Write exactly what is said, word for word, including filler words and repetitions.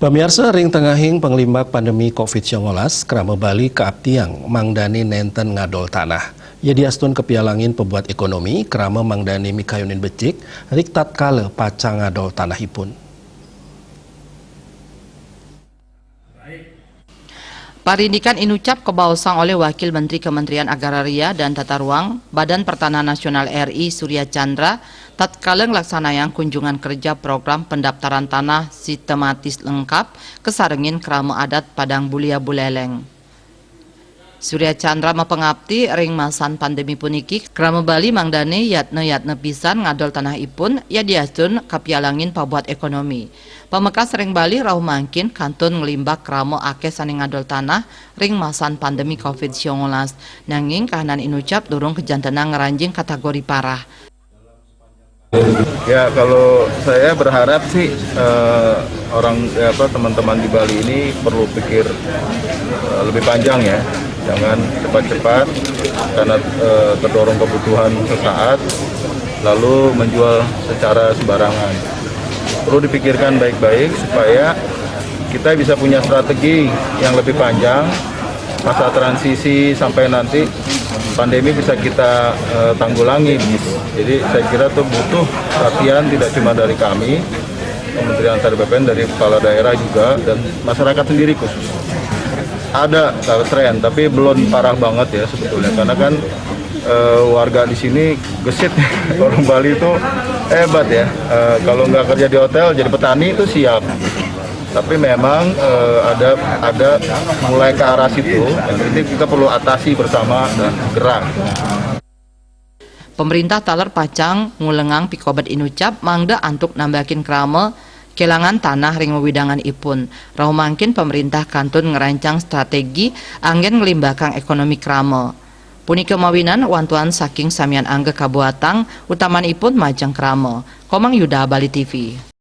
Pamiarsa, ring tengahing panglimbak pandemi covid sembilan belas, krama Bali kaaptiang mangdane nenten ngadol tanah. Yadiastun kapialangin pabuat ekonomi, krama mangdane mikayunin becik ring tatkala pacang ngadol tanahipun. Parindikan inucap kabaosang olih Wakil Menteri Kementerian Agraria dan Tata Ruang, Badan Pertanahan Nasional R I, Surya Chandra, tatkala nglaksanayang kunjungan kerja program pendaftaran tanah sistematis lengkap kasarengin krama adat Padang Bulia Buleleng. Surya Chandra mapangapti ring masan pandemi puniki, krama Bali mangdane yatna-yatna pisan ngadol tanahipun, yadiastun kapialangin pabuat ekonomi. Pamekas ring Bali rauh mangkin kantun nglimbak krama akeh sane ngadol tanah ring masan pandemi covid sembilan belas. Nanging kahanan inucap durung kajantenang ngranjing kategori parah. Ya, kalau saya berharap sih, eh, orang, ya, apa, teman-teman di Bali ini perlu pikir, eh, lebih panjang, ya. Jangan cepat-cepat karena, eh, terdorong kebutuhan sesaat lalu menjual secara sembarangan. Perlu dipikirkan baik-baik supaya kita bisa punya strategi yang lebih panjang, masa transisi sampai nanti pandemi bisa kita, eh, tanggulangi. Jadi saya kira itu butuh perhatian tidak cuma dari kami, Kementerian Atr B P N, dari kepala daerah juga, dan masyarakat sendiri khusus. Ada, ada tren, tapi belum parah banget ya sebetulnya, karena kan, eh, warga di sini gesit. Orang Bali itu hebat ya. Eh, kalau nggak kerja di hotel, jadi petani itu siap. Tapi memang, eh, ada ada mulai ke arah situ. Jadi kita perlu atasi bersama dan gerak. Pemerintah taler pacang ngulengang pikobet inucap mangda antuk nambakin krama kelangan tanah ring wewidangan ipun. Rauh mangkin pemerintah kantun ngrancang strategi anggen nglimbakang ekonomi krama. Punika mawinan wantuan saking samian angga kabuatang, utamanipun majeng krama. Komang Yuda, Bali T V.